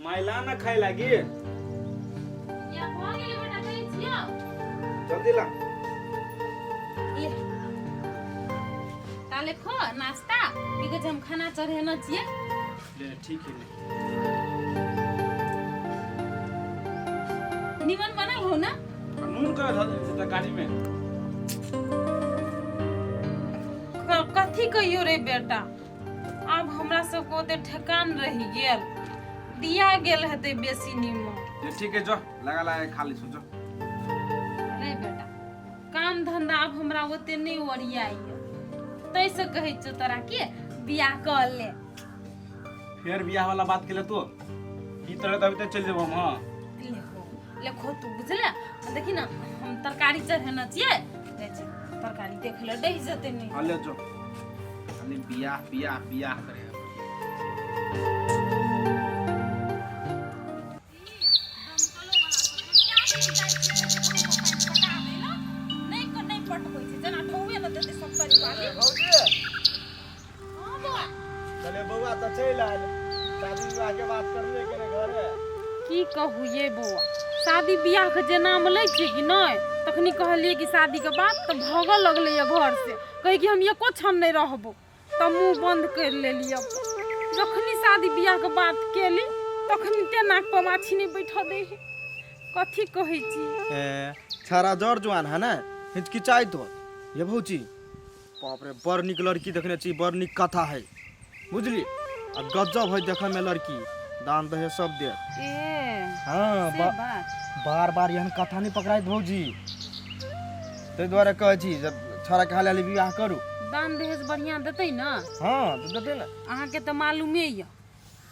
माइला ना खाए लागी। या भऽ गेलै बेटा, दै छियौ। जल्दी ला। ले ताले खो नाश्ता, की कहै छै, हम खाना चढ़ेने छियै। ले, ठीक है, ले। निमन बनल हो ना? आ नून कर धऽ देने छै तरकारी में। कथी कहियो रे बेटा, आब हमरा सबके ओते ठेकान रहि गेल, दिया गेल हेतै बेसी नीमक। ले, ठीक है, जो लगा लगा के खा ली, जो। रे बेटा, काम धंधा आब हमरा ओते नहि ओरियाइए, ताहिसँ कहै छियौ तोरा के बियाह कऽ ले। फेर बियाह वाला बात केले तू, ई तरह तऽ अभी तक चलि जेबो हम। हाँ। लेखो लेखो तू, बुझले? देखी ना, हम तरकारी चढ़ेने छियै, जाइ छी तरकारी देख ले, डहि जेतै नहि। हाँ, ले जो। खाली बियाह बियाह बियाह करे। नहि नहि पटबै छै, जेना ढौए ने देतै सब परिवार। भौजी। हाँ बौआ। चले बौआ तऽ चलि आयल, शादी विवाह के बात करबे केने घरे। की कहू ये बौआ, शादी बियाह के जे नाम लै छियै कि नहि, तखनी कहलियै कि शादी के बात तऽ भागऽ लगलै ये घर से, कहै कि हम एको क्षण नहि रहबो, तऽ मुँह बंद करि लेलियै अपन। जखनी शादी बियाह के बात केली तखनी ते नाक पर माछी नहि बैठऽ दै है। कथी कहै छी? ए, छाड़ा जर जुआन है ने, हिचकिचाइत हो ये भौजी। बाप रे, बड़ नीक लड़की देखने छी, बड़ नीक कथा है, बुझली? आ गजब है देखऽ में लड़की, दान दहेज सब देत। ए। हाँ। से बात। बार बार एहन कथा नहीं पकड़ाइत भौजी, ताहि दुआरे कहै छी जब छौड़ा के हाल हाल विवाह करू। दान दहेज बढ़िआँ देतै ने? हाँ, तऽ देतै ने। अहाँके तऽ मालूमे यऽ,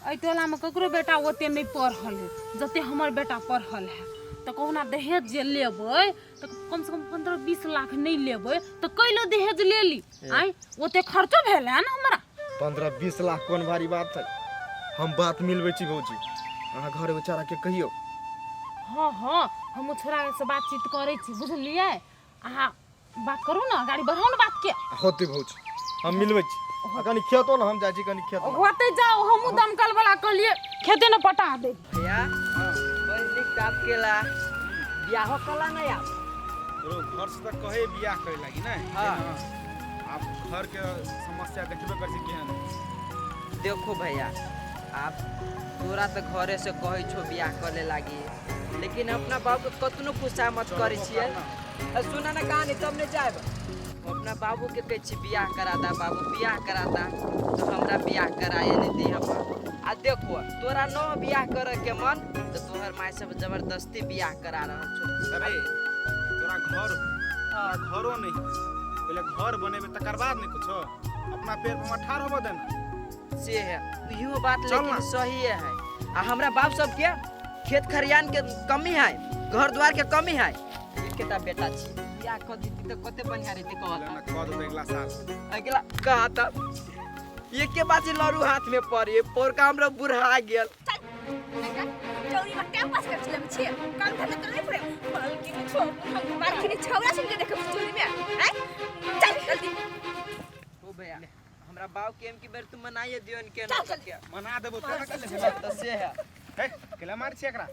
एहि टोलामे ककरो बेटा ओते नहि पढ़ल है जते हमर बेटा पढ़ल है, तऽ कहुना दहेज जे लेबै तऽ कम से कम 15-20 लाख नहि लेबै तऽ कैलो दहेज ले ली? आँय, ओते खर्चो भेल है ने हमरा। 15-20 लाख कोन भारी बात है, हम बात मिलबै छी। भौजी, अहाँ घर बेचारा के कहियौ। हाँ हाँ, हम छोड़ा से बातचीत करै छी, बुझलियै? अहाँ बात करू ने, गाड़ी बढ़ाउ ने बात के। होतै भौजी, हम मिलबै छी। आ कनि खेतो ने, हम जाइ छी कनि खेत। होते जाओ, हमहूँ दमकल वाला कहलियै खेते ने पटा दे। भैया, बड़ नीक बात केला, बियाहो कला नहीं आप? रो घर से तऽ कहे बियाह करे लागी ने। हाँ। आब घर के समस्या देखबे कर छी केहन। देखो भैया, आप तोरा तऽ घरे से कहै छो बियाह करे लागी, लेकिन अपना बाबू के कतनो खुशा मत करै छियै। आ सुना ना कहानी, तब ने जायब। अपना बाबू के कहै छी बियाह करा दा बाबू, बियाह करा दा, तो हमरा बियाह कराए नहीं दी हम। आ देखो, तोरा न बियाह करे के मन तो तोहर माय सब जबरदस्ती बियाह करा रहल छो। अरे तोरा घर, तोरा घरो नहीं, पहिले घर बनेबे तकर बाद ने कुछो, अपना पैर पर ठाढ़ होबऽ देना। से है इहो बात। चल लेकिन ना। सही है। आ हमरा बाप सबके खेत खरियान के कमी है, घर द्वार के कमी है, एकेटा बेटा छी, बियाह कऽ दीती तऽ कते बढ़िया रहती। कहता ना कह देते अगला साल। अगला कहता एके बात लड़ू हाथ में पड़े पोरका हमरा बुढ़ा गेल। चौरी में टाइम पास कर चले छी, काम धंधा तो नहीं पड़े। मालकिनी छोड़, हम मालकिनी छौरा सुन के देखब चोरी में आय, चल जल्दी। ओ भैया, हमरा बाप के एम की बेर तू मनाइए दियो के चल, चल। के मना देबो, तेना कर ले। तऽ से है। हे, केला मार छी एकरा?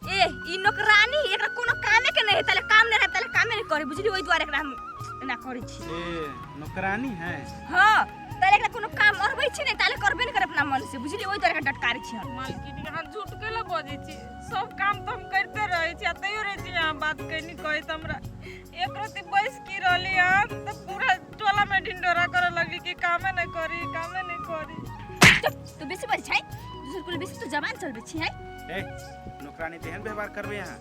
ए, ई नौकरानी, एकरा कोनो कामे के नहीं है, ताले काम नहीं रहे ताले कामे नहीं करे, बुझली? ओहि दुआरे एकरा हम एना करै छी। ए, नौकरानी है? हाँ, ताले एकरा कोनो काम अरबै छी नहीं, ताले करबे नहीं करे अपना मन से, बुझली? ओहि दुआरे एकरा डटकारै छी हम। मालकिनी, अहाँ झूठ कैला बजै छी? सब काम तऽ हम करिते रहै छी आ तैयो रहै छी अहाँ बात कैनी कहैत। हमरा एक रत्ती बैस की रहली अहाँ तऽ पूरा टोला में ढिंढोरा करऽ लगली कि कामे नहीं करी, कामे नहीं करी। चुप, तू बेसी बजै छै, दोसर कुल बेसी तू जबान चलबै छी है। ए, नौकरानी, तेहन व्यवहार करबे यहाँ?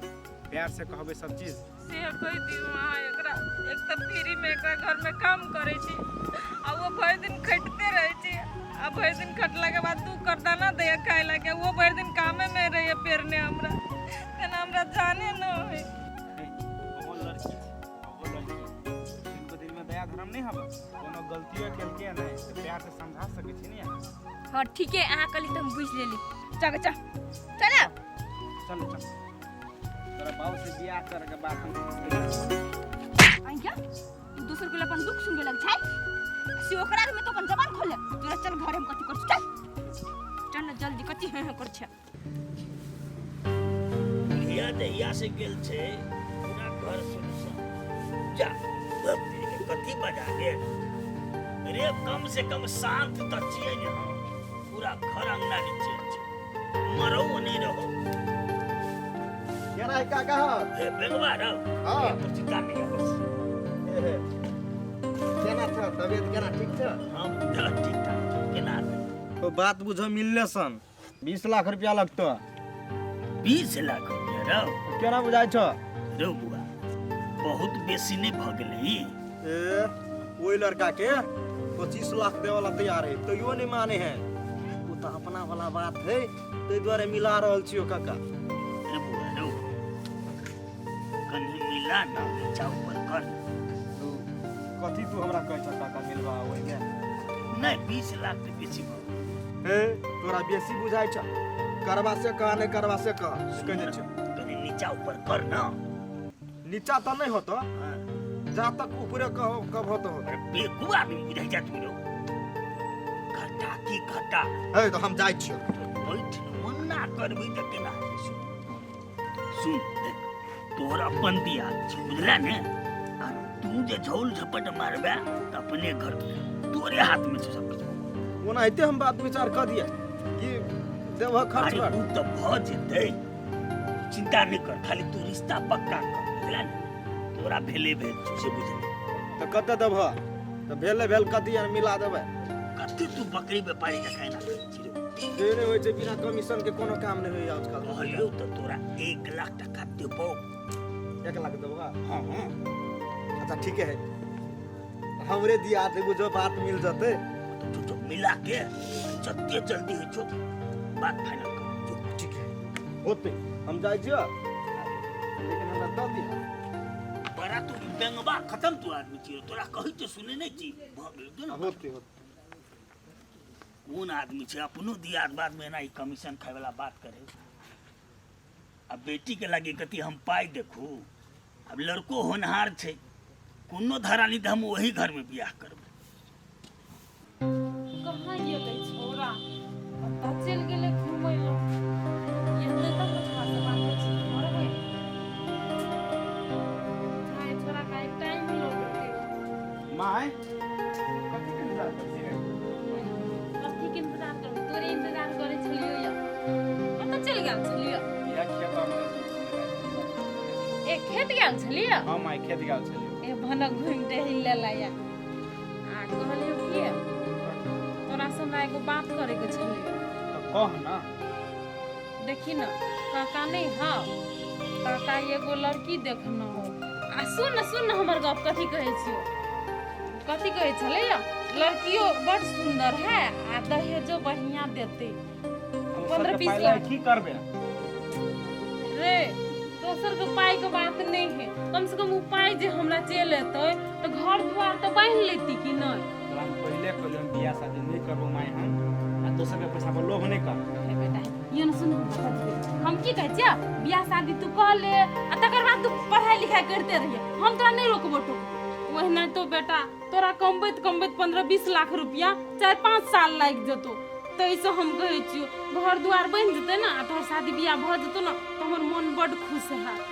प्यार से कहबे सब चीज। से कहि दियौ अहाँ एकरा, एक तऽ फ्री में एकरा घर में काम करै छी आ वो भरि दिन खटिते रहै छी, आ भरि दिन खटला के बाद दू करदाना दैया खाय लागे, वो भरि दिन कामे में रहैया पेरने हमरा, तेना हमरा जाने न होइ। ए, ओहो लड़की छै, ओहो लड़की, जिनको दिल में दया धर्म नहीं हबे, कोनो गलतियो केलके नहीं तऽ प्यार से समझा सकै छी ने अहाँ? हाँ, ठीक है, अहाँ कहली तऽ हम बुझि लेली। चल चल चल। चल चल, तोरा बाबू से बियाह करे के बात हम आइया, तू दोसर के अपन दुख सुनबे लग छै, से ओकरा में तो अपन जबान खोले तोरा। चल घर, हम कथी कर, चल चल ना जल्दी कथी हैं कर छे बुढ़िया जहिया से गेल छै पूरा घर सुनसान जा बाप रे, कथी बजा गेल रे कम से कम शांत तऽ छियै ने हम पूरा घर अंगना नीचे छै मरौ नहीं रहो केना है काका हे बेगवा रहो हाँ। हे कुर्सी नहीं है बस केना छ तबियत केना ठीक छ हम तऽ ठीक ठाक केना तो बात बुझो मिलले सन 20 लाख रुपया लगतो 20 लाख रुपया रहो केना बुझाइ छ रौ बुआ बहुत बेसी नहीं भऽ गेलै ई ए ओहि लड़का के 25 लाख देवला तैयार है तैयो नहीं माने है ओ तऽ अपना वाला बात है ताहि दुआरे मिला रहल छियो काका रे बुआ रौ कहीं मिला ना नीचा ऊपर कर तू कथी तू हमरा कहै छ काका मिलबा ओहिमे नहीं 20 लाख तऽ बेसी भऽ गेलै हे तोरा बेसी बुझाइ छ करबा से कह नहीं करबा से कह कहि दै छियो कहीं नीचा ऊपर कर ना नीचा तऽ नहीं होतो हाँ। जा तक ऊपरे कहो कब होतो होतो अरे बेवकूफ आदमी बुझाइ जा तू लोग घटा की घटा हे तो हम जाइ छियो बैठ मना करबी तऽ केना हेतै सुन सुन देख तोहर अपन दिया छै बुझला ने आ तू जे झोल झपट मारबे तऽ अपने घर तोरे हाथ में छै सब किछु ओनाहिते हम बात विचार कऽ दिया कि देबह खर्च अरे कर तू तऽ भऽ जेतै चिंता नहि कर खाली तू रिश्ता पक्का कर बुझला ने तोरा भेले भेल छौ से बुझले तऽ कतऽ देबह तऽ भेले भेल कथी आर मिला देबै कते तू बकरी व्यापारी के कहना करै छी रे से नहि होइ छै बिना कमीशन के कोनो काम नहि होइए आजकल कहलियौ तऽ तोरा 1 लाख टका देबौ 1 लाख देबह हाँ हाँ अच्छा ठीक है हमरे दिया दे बुझो बात मिल जतै तो जो जो मिला के जते जल्दी होइ छौ बात फाइनल कर जो ठीक है होतै हम जाइ छियो लेकिन हमरा दऽ दिह बड़ा तू बेंगबा खत्म तू आदमी छी तोरा कहै तऽ सुनै नहि छी भऽ गेल जो ने होतै होतै कोन आदमी छै अपनो दियाद बाद में एना ई कमीशन खाय वाला बात करे आ बेटी के लागे कथी हम पाइ देखू आब लड़को होनहार छै कोनो धरानी तऽ हम वही घर में बियाह करबै कहाँ गेलै छौड़ा कतऽ चलि गेलै घुमै लए एतै तब ने छोड़ा से बात छै करबै चाहे छोड़ा का टाइम लगतै माय कथी के इंतजार करै छियै कथी के इंतजार करबै तोरे इंतजार करै छलियौ या कतऽ चलि गेल छलियौ इएह खेत में ए खेत गेल छलियौ हाँ माय खेत गेल छलियै ए भनक घुमि टहलि लेला या आ कहलियौ की तोरा से हमरा एगो बात करैके छलै तऽ कह ना देखी न काका नहीं हाँ काका एगो लड़की देखना हो आ सुन न सुन न हमर गप कथी कहै छियौ कथी कहै छलै या लड़कियो बड़ सुंदर है आ दहेजो बढ़िया देतै 15-20 लाख की करबे रे दोसर के पाई के बात नहीं है कम से कम उ पाई जे हमरा चलि एतै तऽ घर दुआर तऽ बान्हि लेती कि नहि तोरा हम पहिले कहलियौ हम बियाह शादी नहीं करबो माय हम आ दोसर के पैसा पर लोभ नहीं कर हे बेटा ये न सुन हम की कहै छियै बियाह शादी तू कह ले आ तकर बाद तू पढ़ाई लिखाई करते रहिए हम तोरा नहीं रोकबो टोकबो ओहिना तो बेटा तोरा कमबैत कमबैत 15-20 लाख रुपया 4-5 साल लागि जेतौ ताहिसँ हम कहै छियौ घर दुआर बनि जेतै ने आ तोहर शादी बियाह भऽ जेतौ ने तऽ हमर मन बड्ड खुश हैत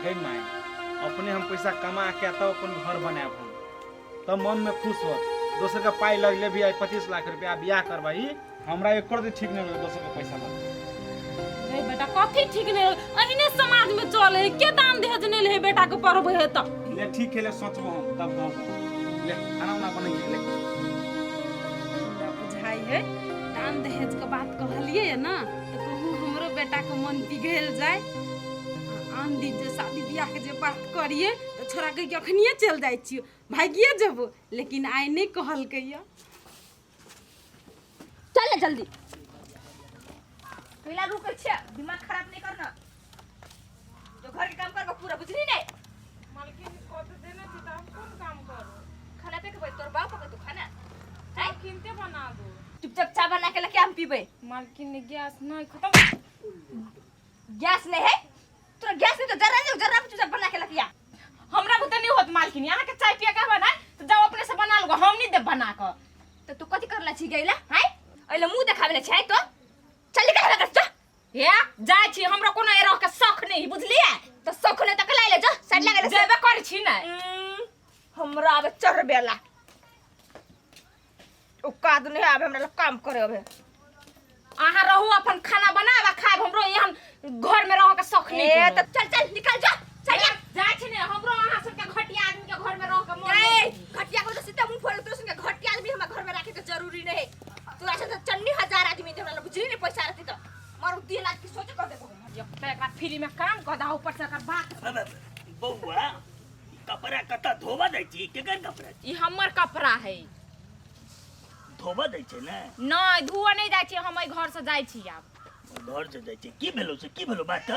हे माय अपने हम पैसा कमा के तब अपन घर बनायब हम तब मन में खुश होत दोसर के पाई लगले भी आइ 25 लाख रुपया बियाह करबही हमरा एको दिन ठीक नहीं लगे दोसर के पैसा लग रे बेटा कथी ठीक नहीं अहिने समाज में चले है के दान दहेज नहीं ले बेटा के पढ़बै है तऽ ले ठीक है ले सोचबो हम तब कहबो ले खाना उना बनैहे ले हमरा बुझाइ है दान दहेज के बात कहलिए ना तऽ कहूँ हमरो बेटा के मन पिघल जाए आ आन दिन जे शादी बियाह के जे बात करिए तऽ छोड़ा कहि के अखनिए चलि जाइ छियौ भागिए जेबो लेकिन आइ नहि कहलकै यऽ चल ना जल्दी पहला रुक छे दिमाग खराब नहीं करना जो घर के काम करबो पूरा बुझली नहीं मालकिन कऽ तऽ देने छी तऽ हम कोन काम करू खाना पे के तोर बाप के तू खाना हैं किनते बना दू चुपचाप चाय बना के लेके हम पीबे मालकिन ने गैस नहीं खत्म गैस नहीं है तोरा गैस नहीं तो जरा नहीं जरा चुपचाप बना के लेके आ हमरा बुते नहीं होत मालकिन अहाँ के चाय पिए के बनाए तो जाओ अपने से बना लो हम नहीं देब बना के तो तू कथी करला छी गइला हैं अइला मुंह देखावे ले छै तो चल निकल हमरा जा। हे जाइ छी, हमरा कोनो ए रह के शौक नहीं, बुझलिए? त शौक नहीं त कला ले जा, साइड लगा ले। जेबे करै छी ने। हमरा आबे चढ़बेला औकात नहीं आबे हमरा लग काम करे अबे। अहाँ रहू अपन खाना बनाब आ खायब, हमरो एहन घर में रह के शौक नहीं। ए त चल चल निकल जा, चल जा। जाइ छी ने, हमरो अहाँ सबके घटिया आदमी के घर में रह के मन ए घटिया को तो सीधा मुंह फोड़ तो सुन, घटिया आदमी हमरा घर में रखे के जरूरी नहीं। तोरा से तो चन्नी हजार आदमी दे हमरा, बुझली नहीं? पैसा रहती तो मारू 3 लाख की सोच कर देबो। एक तऽ एकरा फ्री में काम कऽ दह, ऊपर से एकर बात। अबे, बौआ, ई कपड़ा कतऽ धोबा दै छी? केकर कपड़ा छी? ई हमर कपड़ा है। धोबा दै छै ने? नहि, धुआ नहि जाइ छी हम, एहि घर से जाइ छी आब। घर से जाइ छै? की भेलो से, की भेलो बात?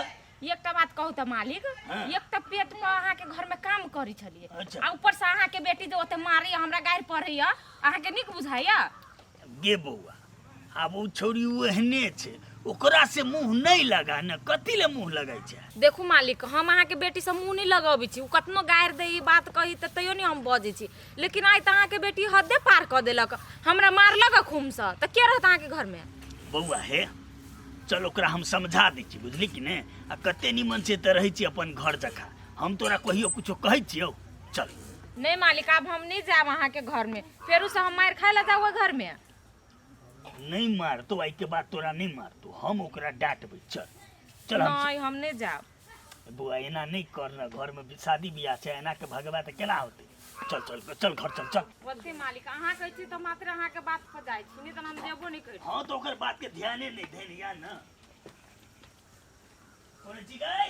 एकटा बात कहू तऽ मालिक? हाँ। एक तऽ पेट पर अहाँके घर में काम करै छलियै। अच्छा। आ ऊपर से अहाँके बेटी जे ओते मारैया, हमरा गारि पढ़ैया, अहाँके नीक बुझाइया? गे बौआ, आब ओ छौड़ी ओ एहने छै, ओकरा से मुंह नहीं लगा ने, कथी ले मुंह लगै छै? देखू मालिक, हम अहाँके बेटीसँ मुँह नहि लगबै छी। ओ कतनो गारि दै, ई बात कही तऽ तैयो नहि हम बजै छी, लेकिन आइ तऽ अहाँके बेटी हदे पार कऽ देलक, हमरा मारलक खूमसँ, तऽ के रहत अहाँके घरमे? बौआ हे, चल ओकरा हम समझा दै छी, बुझली कि नहि? आ कते निमन से तऽ रहै छी अपन घर जकाँ, हम तोरा कहियो कुछो कहै छियौ? चल। नहि मालिक, आब हम नहि जायब अहाँके घरमे, फेरोसँ हम मारि खाय लए जाउ ओहि घरमे? नहीं मारतो, आइ के बाद तोरा नहीं मारतो, हम ओकरा डांटबै, चल चल हम। नहि, हम नहि जायब। बौआ, एना नहीं कर ना, घर में भी शादी बियाह छै, एना के भगवा तऽ केना होतै? चल चल चल, घर चल चल। बोलती मालिक, अहाँ कहै छी तऽ मात्र अहाँके बात पर जाइ छी, नहि तऽ हम जेबो नहि करै। हाँ, तऽ ओकर बात के ध्याने नहीं देन या ना। बोले ठीक है।